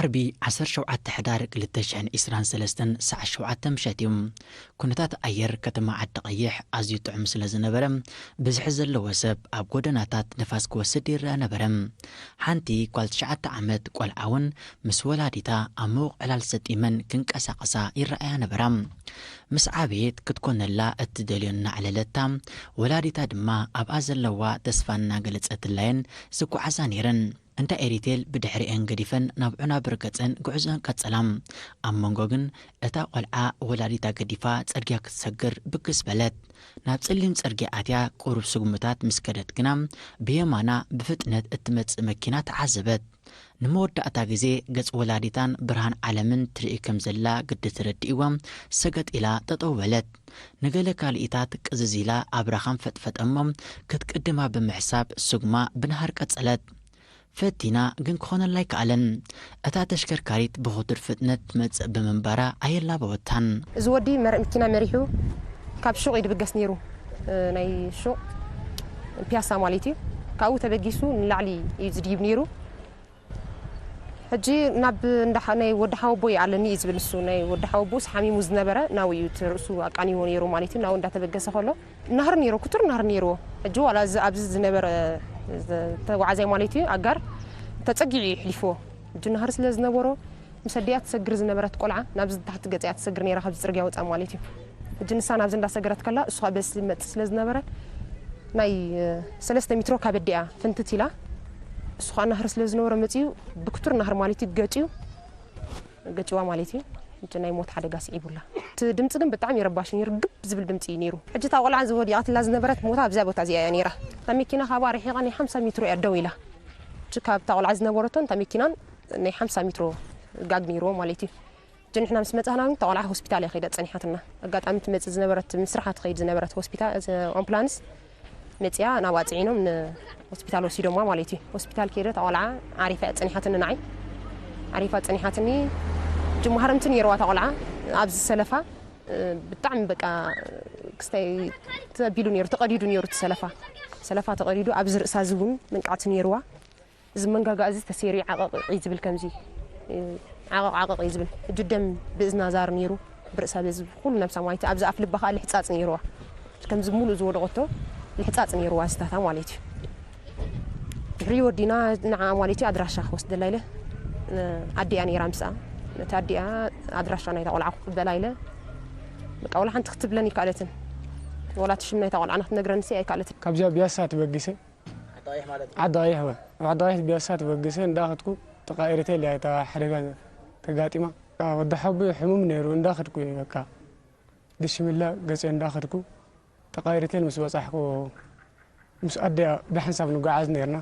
ዓርቢ ዓሰርተ ሸውዓተ ሕዳር ክልተ ሽሕን ዕስራን ሰለስተን ሰዓት ሸውዓተ ምሸት እዩ። ኩነታት ኣየር ከተማ ዓዲ ቀይሕ ኣዝዩ ጥዑም ስለ ዝነበረ፣ ብዝሒ ዘለዎ ሰብ ኣብ ጎደናታት ንፋስ ክወስድ ይረአ ነበረ። ሓንቲ ጓል ትሽዓተ ዓመት ቆልዓ እውን ምስ ወላዲታ ኣብ ምዉቕ ዕላል ሰጢመን ክንቀሳቐሳ ይረኣያ ነበራ። ምስ ዓበየት ክትኮነላ እትደልዮ እናዕለለታ፣ ወላዲታ ድማ ኣብኣ ዘለዋ ተስፋ እናገለጸትላየን ዝጓዓዛ ነይረን። እንዳ ኤሪቴል ብድሕሪኤን ገዲፈን ናብ ዑናብር ገጸን ጉዕዞኣን ቀጸላ። ኣብ መንጎ ግን እታ ቆልዓ ወላዲታ ገዲፋ ጽርግያ ክትሰግር ብግስ በለት። ናብ ጸሊም ጽርግያ ኣትያ ቁሩብ ስጉምታት ምስ ከደት ግና ብየማና ብፍጥነት እትመጽእ መኪና ተዓዘበት። ንመወዳእታ ግዜ ገጽ ወላዲታን ብርሃን ዓለምን ትርኢ ከም ዘላ ግዲ ተረዲእዋ ሰገጥ ኢላ ጠጠው በለት። ንገለ ካልኢታት ቅዝዝ ኢላ ኣብራኻን ፈጥፈጠ እሞ ክትቅድማ ብምሕሳብ ስጉማ ብናህር ቀጸለት። ፈቲና ግን ክኾነላ ኣይከኣለን። እታ ተሽከርካሪት ብኽቱር ፍጥነት ትመጽእ ብምንባራ ኣየላበወታን። እዚ ወዲ መር-፣ መኪና መሪሑ ካብ ሹቕ እዩ ድብገስ ነይሩ። እ፣ ናይ ሹቕ ፒያሳ ማለት እዩ። ካብኡ ተበጊሱ ንላዕሊ እዩ ዝድይብ ነይሩ። ሕጂ ናብ እንዳ ሓ-፣ ናይ ወዲ ሓወቦይ ኣለኒ እዩ ዝብል ንሱ። ናይ ወዲ ሓወቦስ ሓሚሙ ዝነበረ ናብኡ እዩ እቲ ርእሱ ኣቃኒዎ ነይሩ ማለት እዩ። ናብኡ እንዳተበገሰ ከሎ ናህሪ ነይሩ፣ ክቱር ናህሪ ነይርዎ። ሕጂ ዋላ እዚ ኣብዚ ዝነበረ ተጓዓዛይ ማለት እዩ ኣጋር ተጸጊዑ እዩ ሕሊፍዎ። ሕጂ ናህሪ ስለ ዝነበሮ ምስ ኣዲኣ ትሰግር ዝነበረት ቆልዓ ናብዚ ታሕቲ ገጻ እያ ትሰግር ነይራ ካብዚ ጽርግያ ወጻ ማለት እዩ። ሕጂ ንሳ ናብዚ እንዳሰገረት ከላ እሱ ኸኣ በዚ ይመጽእ ስለ ዝነበረ ናይ ሰለስተ ሜትሮ ካብ ኣዲኣ ፍንትት ኢላ እሱ ኸኣ ናህሪ ስለ ዝነበሮ መጺኡ ብክቱር ናህሪ ማለት እዩ ገጭዩ ገጭዋ ማለት እዩ። ሕጂ ናይ ሞት ሓደጋ ስዒቡላ። እቲ ድምጺ ግን ብጣዕሚ ረባሺ ነይሩ፣ ግብ ዝብል ድምጺ እዩ ነይሩ። ሕጂ እታ ቆልዓ ዝወዲቓትላ ዝነበረት ቦታ ኣብዛ ቦታ እዚኣ እያ ነይራ። እታ መኪና ካብኣ ርሒቓ ናይ ሓምሳ ሜትሮ እያ ደው ኢላ። ሕጂ ካብታ ቆልዓ ዝነበረቶን እታ መኪናን ናይ ሓምሳ ሜትሮ ጋግ ነይርዎ ማለት እዩ። ሕጂ ንሕና ምስ መጻና ግን እታ ቆልዓ ሆስፒታል እያ ከይዳ ጸኒሓትና። ኣጋጣሚ ትመጽእ ዝነበረት፣ ምስርሓ ትኸይድ ዝነበረት ሆስፒታል፣ ኣምቡላንስ መጺኣ ናብኣ ጽዒኖም ንሆስፒታል ወሲዶማ ማለት እዩ። ሆስፒታል ከይደ እታ ቆልዓ ዓሪፋ እያ ጸኒሓትኒ ንዓይ። ዓሪፋ ጸኒሓትኒ። ሕጂ መሃረምቲ ነይርዋ እታ ቆልዓ ኣብዚ ሰለፋ፣ እ፣ ብጣዕሚ በቃ ክስታይ ተቢሉ ነይሩ፣ ተቐዲዱ ነይሩ እቲ ሰለፋ። ሰለፋ ተቐዲዱ ኣብዚ ርእሳ እዚ እውን መንቃዕቲ ነይርዋ። እዚ መንጋጋ እዚ ተሰይሩ ዓቐቕ እዩ ዝብል ከምዚ፣ እ፣ ዓቐቕ ዓቐቕ እዩ ዝብል። ሕጂ ደም ብእዝና ዛር ነይሩ፣ ብርእሳ በዚ ኩሉ ነብሳ ማለት እዩ። ኣብዚ ኣፍ ልባ ከኣ ልሕጻጽ ነይርዋ። ከምዚ ሙሉእ ዝወደቐቶ ልሕጻጽ ነይርዋ ዝታታ ማለት እዩ። ድሕሪ ወዲና ንዓ ማለት እዩ ኣድራሻ ክወስደላ ኢለ፣ እ፣ ኣዲኣ ነይራ ምስኣ። ነቲ ኣዲኣ ኣድራሻ ናይታ ቆልዓ ክቕበላ ኢለ። በቃ ወላ ሓንቲ ክትብለኒ ኣይከኣለትን። ወላ እቲ ሽም ናይታ ቆልዓ ንክትነግረንሲ ኣይከኣለትን። ካብዚኣ ቢያሳ ትበጊሰ ዓዲ ቀይሕ ማለት እዩ። ዓዲ ቀይሕ ወ-፣ ዓዲ ቀይሕ ቢያሳ ተበገሰ እንዳኸድኩ ጥቃ ኤሪቴል እያ እታ ሓደጋ ተጋጢማ። በቃ ወዲ ሓወቦይ ሕሙም ነይሩ እንዳኸድኩ እየ በቃ ብስሚላ ገጸ እንዳኸድኩ ጥቃ ኤሪቴል ምስ በጻሕኩ ምስ ኣደያ ብሓንሳብ ንጓዓዝ ነይርና።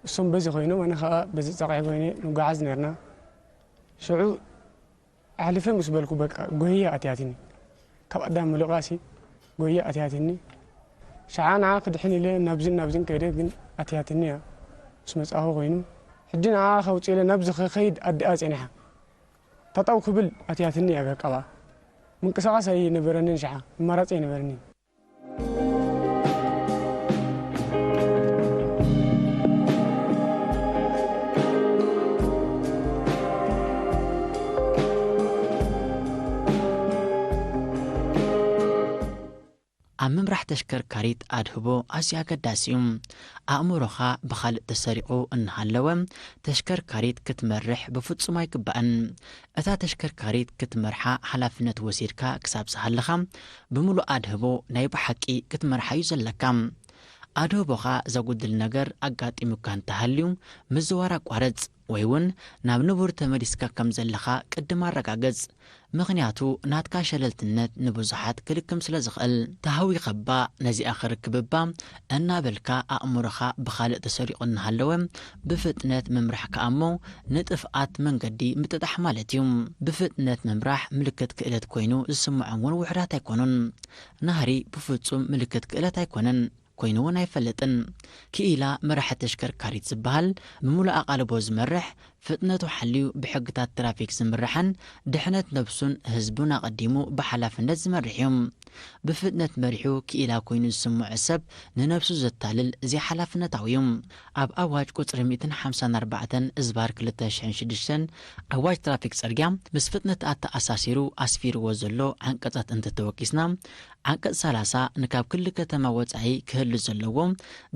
እሶም በዚ ኮይኖም ኣነ ኸኣ በዚ ጸቕዒ ኮይነ ንጓዓዝ ነይርና። ሽዑ ኣሕሊፈ ምስ በልኩ በቃ ጎህያ ኣትያትኒ። ካብ ኣዳም ምሉቃሲ ጎህያ ኣትያትኒ። ሸዓ ንዓ ክድሕን ኢለ ናብዝን ናብዝን ከይደ ግን ኣትያትኒ እያ። ምስ መጻኹ ኮይኑ ሕጂ ንዓ ከውጽእ ኢለ ናብዚ ክኸይድ ኣዲኣ ጸኒሓ። ጠጠው ክብል ኣትያትኒ እያ በቃ ብኣ። ምንቅስቃስ ኣይነበረንን ሸዓ፣ ኣማራጺ ኣይነበረንን። ኣብ ምምራሕ ተሽከርካሪት ኣድህቦ ኣዝዩ ኣገዳሲ እዩ። ኣእምሮኻ ብኻልእ ተሰሪቑ እናሃለወ ተሽከርካሪት ክትመርሕ ብፍጹም ኣይግባእን። እታ ተሽከርካሪት ክትመርሓ ሓላፍነት ወሲድካ ክሳብ ዝሃለኻ ብምሉእ ኣድህቦ ናይ ብሓቂ ክትመርሓ እዩ ዘለካ። ኣድህቦኻ ዘጉድል ነገር ኣጋጢሙካ እንተሃልዩ ምዝዋር ኣቋርጽ ወይ እውን ናብ ንቡር ተመሊስካ ከም ዘለኻ ቅድም ኣረጋግጽ። ምኽንያቱ ናትካ ሸለልትነት ንብዙሓት ክልክም ስለ ዝኽእል። ተሃዊኸ እባ ነዚኣ ክርክብ እባ እናበልካ ኣእምሮኻ ብኻልእ ተሰሪቑ እናሃለወ ብፍጥነት ምምራሕ ከኣ እሞ ንጥፍኣት መንገዲ ምጥጣሕ ማለት እዩ። ብፍጥነት ምምራሕ ምልክት ክእለት ኮይኑ ዝስምዖም እውን ውሑዳት ኣይኮኑን። ናህሪ ብፍጹም ምልክት ክእለት ኣይኮነን፣ ኮይኑ እውን ኣይፈልጥን። ክኢላ መራሒ ተሽከርካሪት ዝበሃል ብምሉእ ኣቓልቦ ዝመርሕ ፍጥነቱ ሓልዩ ብሕግታት ትራፊክ ዝምራሕን ድሕነት ነብሱን ህዝቡን ኣቐዲሙ ብሓላፍነት ዝመርሕ እዩ። ብፍጥነት መሪሑ ክኢላ ኮይኑ ዝስምዖ ሰብ ንነብሱ ዘታልል ዘይሓላፍነታዊ እዩ። ኣብ ኣዋጅ ቁጽሪ ሚእትን ሓምሳን ኣርባዕተን እዝባር ክልተ ሽሕን ሽዱሽተን ኣዋጅ ትራፊክ ጽርግያ ምስ ፍጥነት ኣተኣሳሲሩ ኣስፊርዎ ዘሎ ዓንቀጻት እንተተወኪስና፣ ዓንቀጽ ሰላሳ ንካብ ክሊ ከተማ ወጻኢ ክህሉ ዘለዎ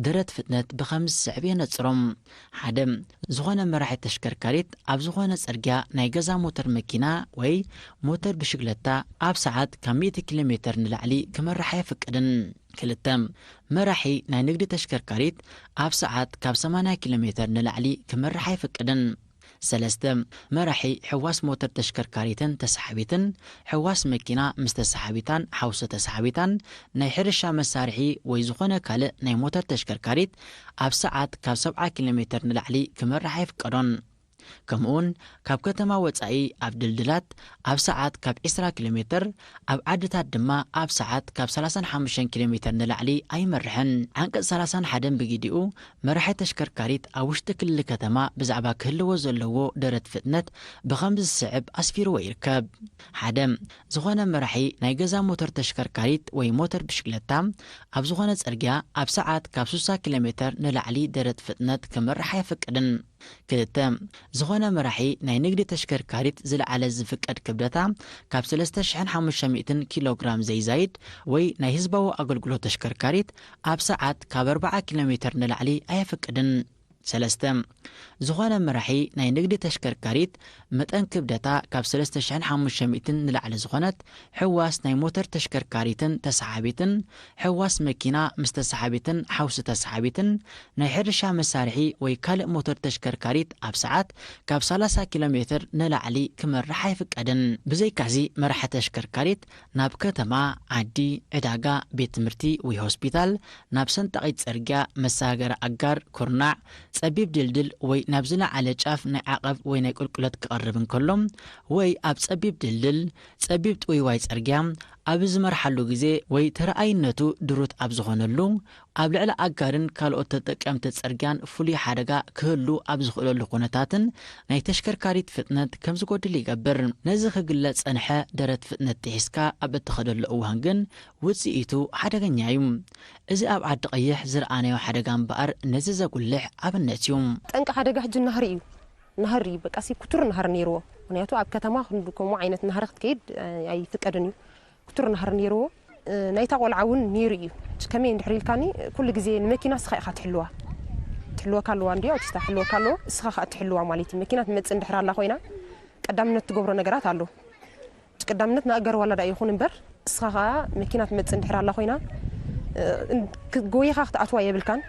ደረት ፍጥነት ብኸምዚ ዝስዕብ የነጽሮም። ሓደ፣ ዝኾነ መራሒ ተሽከርካሪት ኣብ ዝኾነ ጽርግያ ናይ ገዛ ሞተር መኪና ወይ ሞተር ብሽግለታ ኣብ ሰዓት ካብ ሚእቲ ኪሎ ሜተር ንላዕሊ ክመርሕ ኣይፍቅድን። ክልተ፣ መራሒ ናይ ንግዲ ተሽከርካሪት ኣብ ሰዓት ካብ ሰማንያ ኪሎ ሜተር ንላዕሊ ክመርሕ ኣይፍቅድን። ሰለስተ፣ መራሒ ሕዋስ ሞተር ተሽከርካሪትን ተሳሓቢትን፣ ሕዋስ መኪና ምስ ተሳሓቢታን ሓውሲ ተሳሓቢታን፣ ናይ ሕርሻ መሳርሒ ወይ ዝኾነ ካልእ ናይ ሞተር ተሽከርካሪት ኣብ ሰዓት ካብ ሰብዓ ኪሎ ሜተር ንላዕሊ ክመርሕ ኣይፍቀዶን። ከምኡውን ካብ ከተማ ወጻኢ ኣብ ድልድላት ኣብ ሰዓት ካብ ዒስራ ኪሎ ሜተር፣ ኣብ ዓድታት ድማ ኣብ ሰዓት ካብ ሰላሳን ሓሙሽተን ኪሎ ሜተር ንላዕሊ ኣይመርሕን። ዓንቀጽ ሰላሳን ሓደን ብጊዲኡ መራሒ ተሽከርካሪት ኣብ ውሽጢ ክልል ከተማ ብዛዕባ ክህልዎ ዘለዎ ደረት ፍጥነት ብኸምዚ ዝስዕብ ኣስፊርዎ ይርከብ። ሓደ፣ ዝኾነ መራሒ ናይ ገዛ ሞተር ተሽከርካሪት ወይ ሞተር ብሽክለታ ኣብ ዝኾነ ጽርግያ ኣብ ሰዓት ካብ ስሳ ኪሎ ሜተር ንላዕሊ ደረት ፍጥነት ክመርሕ ኣይፈቅድን። ክልተ፣ ዝኾነ መራሒ ናይ ንግዲ ተሽከርካሪት ዝለዓለ ዝፍቀድ ክብደታ ካብ ሰለስተ ሽሕን ሓሙሽተ ሚእትን ኪሎ ግራም ዘይዛይድ ወይ ናይ ህዝባዊ ኣገልግሎት ተሽከርካሪት ኣብ ሰዓት ካብ ኣርብዓ ኪሎ ሜተር ንላዕሊ ኣየፍቅድን። ሰለስተ፣ ዝኾነ መራሒ ናይ ንግዲ ተሽከርካሪት መጠን ክብደታ ካብ ሰለስተ ሽሕን ሓሙሽተ ሚእትን ንላዕሊ ዝኾነት ሕዋስ ናይ ሞተር ተሽከርካሪትን ተሰሓቢትን፣ ሕዋስ መኪና ምስ ተሰሓቢትን ሓውሲ ተሰሓቢትን፣ ናይ ሕርሻ መሳርሒ ወይ ካልእ ሞተር ተሽከርካሪት ኣብ ሰዓት ካብ ሰላሳ ኪሎ ሜትር ንላዕሊ ክመርሕ ኣይፍቀድን። ብዘይካዚ መራሒ ተሽከርካሪት ናብ ከተማ፣ ዓዲ፣ ዕዳጋ፣ ቤት ትምህርቲ ወይ ሆስፒታል፣ ናብ ሰንጣቒት ጽርግያ፣ መሰጋገሪ ኣጋር፣ ኩርናዕ፣ ጸቢብ ድልድል ወይ ናብ ዝለዓለ ጫፍ ናይ ዓቐብ ወይ ናይ ቁልቁለት ክቐርብ እንከሎ፣ ወይ ኣብ ጸቢብ ድልድል፣ ጸቢብ ጥውይዋይ ጽርግያ፣ ኣብ ዝመርሓሉ ግዜ ወይ ተረኣይነቱ ድሩት ኣብ ዝኾነሉ፣ ኣብ ልዕሊ ኣጋርን ካልኦት ተጠቀምቲ ጽርግያን ፍሉይ ሓደጋ ክህሉ ኣብ ዝኽእለሉ ኩነታትን ናይ ተሽከርካሪት ፍጥነት ከም ዝጎድል ይገብር። ነዚ ክግለጽ ጸንሐ ደረት ፍጥነት ጥሒስካ ኣብ እትኸደሉ እዋን ግን ውጽኢቱ ሓደገኛ እዩ። እዚ ኣብ ዓዲ ቀይሕ ዝረኣናዮ ሓደጋ እምበኣር ነዚ ዘጉልሕ ኣብነት እዩ። ጠንቂ ሓደጋ ሕጂ ናህሪ እዩ። ናህሪ እዩ፣ በቃ ሲ ክቱር ናህሪ ነይርዎ። ምኽንያቱ ኣብ ከተማ ክንዱ ከምኡ ዓይነት ናህሪ ክትከይድ፣ እ፣ ኣይፍቀድን እዩ። ክቱር ናህሪ ነይርዎ። እ፣ ናይታ ቆልዓ እውን ነይሩ እዩ። ከመይ እንድሕር ኢልካኒ፣ ኩሉ ግዜ ንመኪና እስኻ ኢኻ ትሕልዋ። ትሕልወካ ኣለዋ እንድያ፣ ኣውቲስታ ትሕልወካ ኣለዎ፣ እስኻ ኸኣ ትሕልዋ ማለት እዩ። መኪና ትመጽእ እንድሕር ኣላ ኮይና፣ ቀዳምነት ትገብሮ ነገራት ኣሎ። ቀዳምነት ንኣጋር ዋላዳ ይኹን እምበር፣ እስኻ ኸኣ መኪና ትመጽእ እንድሕር ኣላ ኮይና፣ እ፣ እን-፣ ክ-፣ ጎይኻ ክትኣትዋ የብልካን።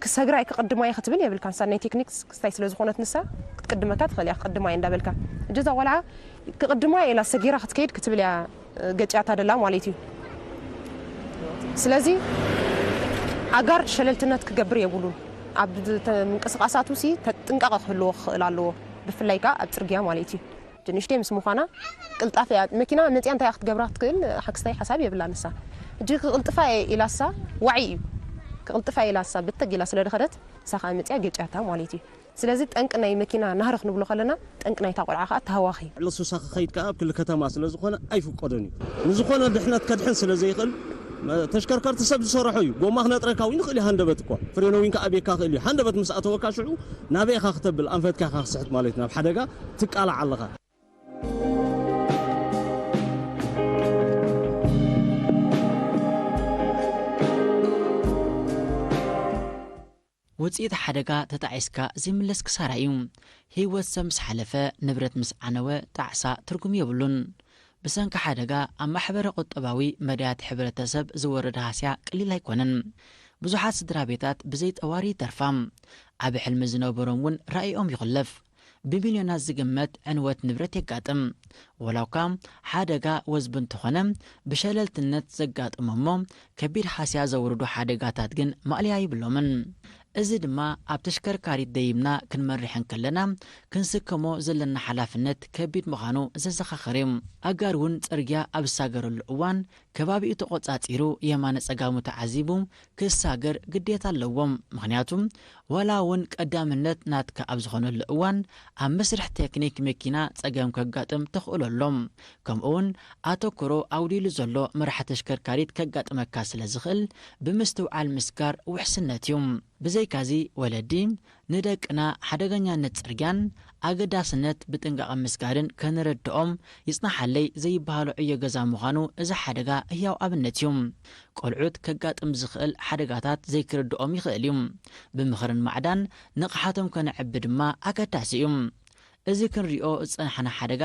ክሰግራ እየ፣ ክቕድማ እየ ክትብል የብልካን። ንሳ ናይ ቴክኒክ ክስታይ ስለ ዝኾነት ንሳ፣ ክትቅድመካ ትኽእል እያ፣ ክቕድማ እየ እንዳበልካ። እጂ እዛ ቆልዓ ክቕድማ እየ ኢላ ሰጊራ ክትከይድ ክትብል እያ፣ እ፣ ገጭያታ ደላ ማለት እዩ። ስለዚ ኣጋር ሸለልትነት ክገብር የብሉን። ኣብ ተ-፣ ምንቅስቓሳቱ ሲ ተ-፣ ጥንቃቐ ክህልዎ ክኽእል ኣለዎ። ብፍላይ ከኣ ኣብ ጽርግያ ማለት እዩ። ንእሽተይ ምስ ምዃና ቅልጣፈ እያ። መኪና መጽያ እንታይ እያ ክትገብራ ክትክእል፣ ሓክስታይ ሓሳብ የብላ ንሳ። ሕጂ ክቕልጥፋ እየ ኢላ እሳ ዋዒ እዩ። ክቕልጥፋ እየ ኢላ እሳ ብተግ ኢላ ስለ ድኸደት፣ እሳ ከኣ መጽያ ገጭያታ ማለት እዩ። ስለዚ ጠንቂ ናይ መኪና ናህሪ ክንብሎ ከለና፣ ጠንቂ ናይታ ቆልዓ ከኣ ተሃዋኺ። ልዕሊ ሱሳ ክኸይድ ከኣ ኣብ ክሊ ከተማ ስለ ዝኾነ ኣይፍቀዶን እዩ። ንዝኾነ ድሕነት ከድሕን ስለ ዘይኽእል፣ መ-፣ ተሽከርከርቲ ሰብ ዝሰርሖ እዩ። ጎማ ክነጥረካ እውን ይኽእል እዩ፣ ሃንደበት እኳ። ፍሬኖ እውን ከኣ ቤካ ክእል እዩ። ሃንደበት ምስ ኣተወካ ሽዑ ናበይ ኢኻ ክተብል፣ ኣንፈትካ ኢኻ ክስሕት ማለት እዩ። ናብ ሓደጋ ትቃላዕ ኣለኻ። ውጽኢት ሓደጋ ተጣዒስካ ዘይምለስ ክሳራ እዩ። ህይወት ሰብ ምስ ሓለፈ፣ ንብረት ምስ ዓነወ፣ ጣዕሳ ትርጉም የብሉን። ብሰንኪ ሓደጋ ኣብ ማሕበረ ቁጠባዊ መዳያት ሕብረተሰብ ዝወርድ ሃስያ ቀሊል ኣይኮነን። ብዙሓት ስድራ ቤታት ብዘይ ጠዋሪ ይተርፋ። ዓቢ ሕልሚ ዝነበሮም እውን ራእይኦም ይኹለፍ። ብሚልዮናት ዝግመት ዕንወት ንብረት የጋጥም። ወላ እኳ ሓደጋ ወዝቢ እንተኾነ፣ ብሸለልትነት ዘጋጥም እሞ ከቢድ ሃስያ ዘውርዱ ሓደጋታት ግን ማእለያ ይብሎምን። እዚ ድማ ኣብ ተሽከርካሪት ደይብና ክንመርሕ እንከለና ክንስከሞ ዘለና ሓላፍነት ከቢድ ምዃኑ ዘዘኻኽር እዩ። ኣጋር እውን ጽርግያ ኣብ ዝሳገረሉ እዋን ከባቢኡ ተቖጻጺሩ የማነ ጸጋሙ ተዓዚቡ ክሳገር ግዴታ ኣለዎም። ምኽንያቱ ዋላ እውን ቀዳምነት ናትካ ኣብ ዝኾነሉ እዋን ኣብ መስርሕ ቴክኒክ መኪና ጸገም ከጋጥም ተኽእሎ ኣሎ። ከምኡ እውን ኣተኩሮ ኣውዲሉ ዘሎ መራሒ ተሽከርካሪት ከጋጥመካ ስለ ዝኽእል ብምስትውዓል ምስጋር ውሕስነት እዩ። ብዘይካዚ ወለዲ ንደቅና ሓደገኛነት ጽርግያን ኣገዳስነት ብጥንቃቐ ምስጋርን ከነረድኦም ይጽናሓለይ ዘይበሃሎ ዕዮ ገዛ ምዃኑ እዚ ሓደጋ ህያው ኣብነት እዩ። ቆልዑት ከጋጥም ዝኽእል ሓደጋታት ዘይክርድኦም ይኽእል እዩ። ብምኽርን ማዕዳን ንቕሓቶም ከነዕቢ ድማ ኣገዳሲ እዩ። እዚ ክንሪኦ ዝጸናሕና ሓደጋ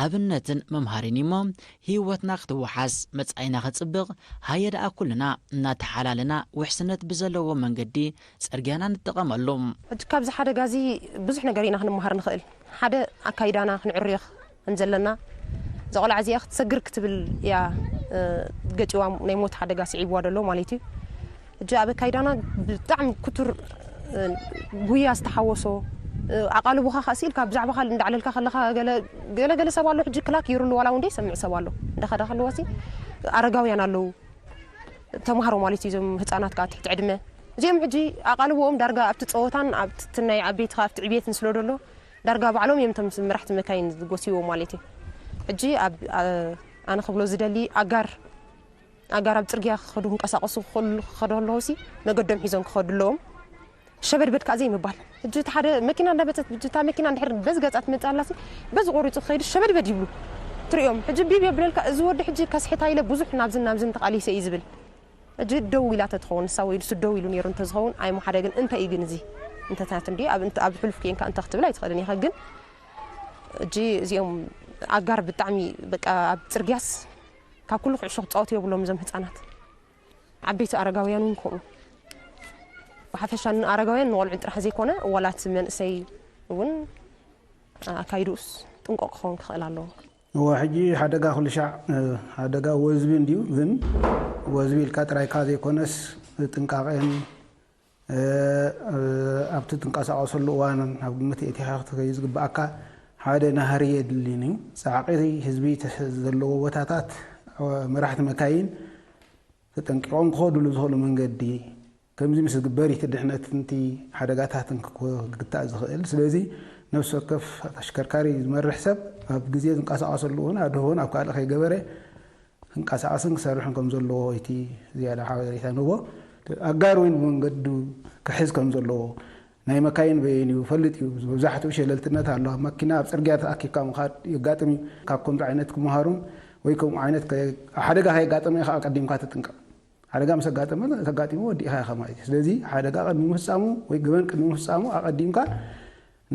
ኣብነትን መምሃሪን እዩሞ ህይወትና ክትወሓስ መጻኢና ክጽብቕ ሃየ ደኣ ኩልና እናተሓላለና ውሕስነት ብዘለዎ መንገዲ ጽርግያና ንጠቐመሉ። ሕጂ ካብዚ ሓደጋ እዚ ብዙሕ ነገር ኢና ክንመሃር ንኽእል። ሓደ ኣካይዳና ክንዕርዮ እንዘለና እዛ ቆልዓ እዚኣ ክትሰግር ክትብል እያ ገጭዋ ናይ ሞት ሓደጋ ስዒብዋ ዘሎ ማለት እዩ። ሕጂ ኣብ ኣካይዳና ብጣዕሚ ክቱር ጉያ ዝተሓወሶ ኣቓልቦኻ ከዓ ስኢልካ ብዛዕባ ካልእ እንዳዕለልካ ከለኻ ገለ ገለ ሰብ ኣሎ ሕጂ ክላክ ይሩሉ ዋላ እውን ደይሰምዕ ሰብ ኣሎ እንዳኸዳ ከለዋሲ ኣረጋውያን ኣለዉ ተምሃሮ ማለት እዩ እዞም ህፃናት ከዓ ትሕቲ ዕድመ እዚኦም ሕጂ ኣቓልቦኦም ዳርጋ ኣብቲ ፀወታን ኣብቲ ናይ ዓበይትኻ ኣብቲ ዕብየትን ስለ ደሎ ዳርጋ ባዕሎም እዮም እቶም መራሕቲ መካይን ዝጎስይዎ ማለት እዩ ሕጂ ኣነ ክብሎ ዝደሊ ኣጋር ኣጋር ኣብ ጽርግያ ክኸዱ ክንቀሳቐሱ ክኸዱ ኣለዉ ሲ መገዶም ሒዞም ክኸዱ ኣለዎም። ሸበድበድ ከዓ ዘይምባል። ሕጂ እቲ ሓደ መኪና እንዳመፀት ሕጂ እታ መኪና እንድሕር በዚ ገፃ ትመፅእ ኣላሲ በዚ ቆሪፁ ክኸይዱ ሸበድበድ ይብሉ። ትሪኦም ሕጂ ቢብ የብለልካ እዚ ወዲ ሕጂ ከስሕታ ኢለ ብዙሕ ናብዝን ናብዝን ተቓሊሰ እዩ ዝብል። ሕጂ ደው ኢላ ተትኸውን ንሳ ወይ ንሱ ደው ኢሉ ነይሩ እንተዝኸውን ኣይምሓደግን። እንታይ እዩ ግን እዚ እንተታት እንዲ ኣብ ሕሉፍ ኬንካ እንተ ክትብል ኣይትኽእልን ኢኻ ግን ሕጂ እዚኦም ኣጋር ብጣዕሚ በቃ ኣብ ፅርግያስ ካብ ኩሉ ኩዕሾ ክፃወቱ የብሎም እዞም ህፃናት ዓበይቲ ኣረጋውያን እውን ከምኡ ብሓፈሻ ንኣረጋውያን ንቆልዑ ጥራሕ ዘይኮነ ዋላት መንእሰይ እውን ኣካይድኡስ ጥንቆቅ ክኸውን ክኽእል ኣለዎ እዋ ሕጂ ሓደጋ ኩሉ ሻዕ ሓደጋ ወዝቢ እንድዩ ግን ወዝቢ ኢልካ ጥራይካ ዘይኮነስ ጥንቃቄን ኣብቲ ትንቀሳቐሰሉ እዋን ኣብ ግምት የእቲኻ ክትከዩ ዝግብኣካ ሓደ ናህሪ የድልን እዩ። ፃዕቒ ህዝቢ ዘለዎ ቦታታት መራሕቲ መካይን ተጠንቂቖም ክኸዱሉ ዝኽእሉ መንገዲ ከምዚ ምስ ዝግበር እቲ ድሕነትን እቲ ሓደጋታትን ክግታእ ዝኽእል። ስለዚ ነፍሲ ወከፍ ተሽከርካሪ ዝመርሕ ሰብ ኣብ ግዜ ዝንቀሳቐሰሉ እውን ኣድሆ እውን ኣብ ካልእ ከይገበረ ክንቀሳቐስን ክሰርሕን ከም ዘለዎ እቲ ዝያዳ ሓበሬታ ንቦ ኣጋር ወይ መንገዱ ክሕዝ ከም ዘለዎ ናይ መካይን በየን እዩ ፈልጥ እዩ መብዛሕትኡ ሸለልትነት ኣሎ ኣብ መኪና ኣብ ፅርግያ ተኣኪብካ ምኻድ የጋጥም እዩ ካብ ከምዚ ዓይነት ክመሃሩን ወይ ከምኡ ዓይነት ሓደጋ ከየጋጠመ ኢኻ ኣቀዲምካ ትጥንቀቕ ሓደጋ ምስ ኣጋጠመ ተጋጢሙ ወዲእኻ ኢኻ ማለት እዩ ስለዚ ሓደጋ ቅድሚ ምፍፃሙ ወይ ገበን ቅድሚ ምፍፃሙ ኣቀዲምካ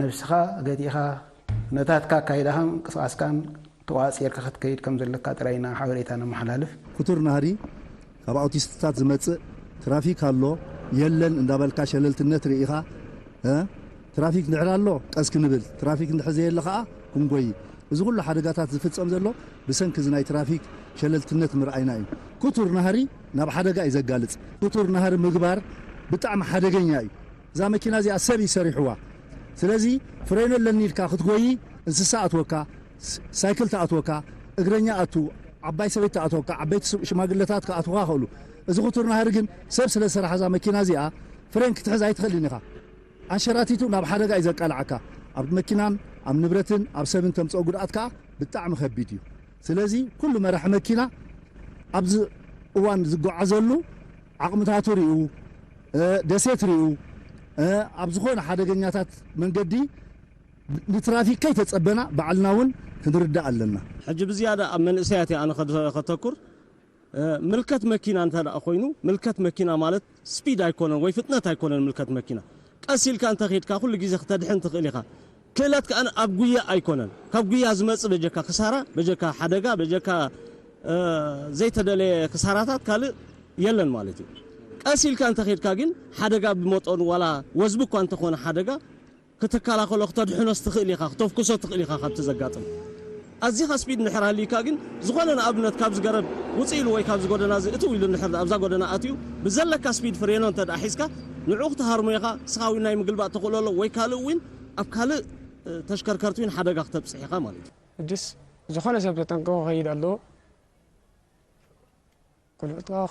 ነብስኻ ገቲእኻ ኩነታትካ ኣካይዳኻን ምንቅስቓስካን ተቖፃፂርካ ክትከይድ ከም ዘለካ ጥራይ ኢና ሓበሬታ ነመሓላልፍ። ክቱር ናህሪ ካብ ኣውቲስትታት ዝመፅእ ትራፊክ ኣሎ የለን እንዳበልካ ሸለልትነት ርኢኻ ትራፊክ እንድሕር ኣሎ ቀስ ክንብል ትራፊክ እንድሕር ዘየለ ከዓ ክንጎይ እዚ ኩሉ ሓደጋታት ዝፍፀም ዘሎ ብሰንኪ እዚ ናይ ትራፊክ ሸለልትነት ምርኣይና እዩ። ክቱር ናህሪ ናብ ሓደጋ እዩ ዘጋልፅ። ክቱር ናህሪ ምግባር ብጣዕሚ ሓደገኛ እዩ። እዛ መኪና እዚኣ ሰብ እዩ ሰሪሕዋ። ስለዚ ፍሬኖ ኣለኒ ኢልካ ክትጎይ እንስሳ ኣትወካ፣ ሳይክል ተኣትወካ፣ እግረኛ ኣቱ፣ ዓባይ ሰበይቲ ተኣትወካ፣ ዓበይቲ ሽማግለታት ክኣትውካ ይኽእሉ። እዚ ክቱር ናህሪ ግን ሰብ ስለ ዝሰረሓ እዛ መኪና እዚኣ ፍሬን ክትሕዝ ኣይትኽእልን ኢኻ። ኣንሸራቲቱ ናብ ሓደጋ እዩ ዘቃልዓካ። ኣብ መኪናን ኣብ ንብረትን ኣብ ሰብን ተምፅኦ ጉድኣት ከዓ ብጣዕሚ ከቢድ እዩ። ስለዚ ኩሉ መራሒ መኪና ኣብዚ እዋን ዝጓዓዘሉ ዓቕምታቱ ሪኡ ደሴት ሪኡ ኣብ ዝኾነ ሓደገኛታት መንገዲ ንትራፊክ ከይተፀበና ባዕልና እውን ክንርዳእ ኣለና። ሕጂ ብዝያዳ ኣብ መንእሰያት እየ ኣነ ከተኩር ምልከት መኪና እንተ ደኣ ኮይኑ ምልከት መኪና ማለት ስፒድ ኣይኮነን ወይ ፍጥነት ኣይኮነን ምልከት መኪና ቀስ ኢልካ እንተ ኸድካ ኩሉ ግዜ ክተድሕን ትኽእል ኢኻ ክእለት ከኣ ኣብ ጉያ ኣይኮነን ካብ ጉያ ዝመጽእ በጀካ ክሳራ በጀካ ሓደጋ በጀካ ዘይተደለየ ክሳራታት ካልእ የለን ማለት እዩ ቀስ ኢልካ እንተ ኸድካ ግን ሓደጋ ብመጠኑ ዋላ ወዝቢ እኳ እንተኾነ ሓደጋ ክትከላኸሎ ክተድሕኖስ ትኽእል ኢኻ ክተፍኩሶ ትኽእል ኢኻ ካብቲ ዘጋጥም ኣዚኻ ስፒድ እንድሕር ሃልዩካ ግን ዝኾነ ንኣብነት ካብዚ ገረብ ውፅእ ኢሉ ወይ ካብዚ ጎደና እዚ እትው ኢሉ እንድሕር ኣብዛ ጎደና ኣትዩ ብዘለካ ስፒድ ፍሬኖ እንተ ደኣ ሒዝካ ንዑ ክትሃርሞ ኢኻ ንስኻ እውን ናይ ምግልባጥ ተኽእሎ ኣሎ ወይ ካልእ እውን ኣብ ካልእ ተሽከርከርቲ እውን ሓደጋ ክተብፅሕ ኢኻ ማለት እዩ ሕጅስ ዝኾነ ሰብ ተጠንቀቑ ከይድ ኣለዎ ቆልዑት ከዓ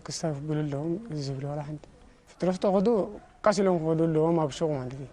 ክስታፍ ብሉ ኣለዎም ዝብሉ ዋላ ሓንቲ ፍጥረስቶ ከዱ ቀስ ኢሎም ክኸዱ ኣለዎም ኣብ ሹቕ ማለት እዩ።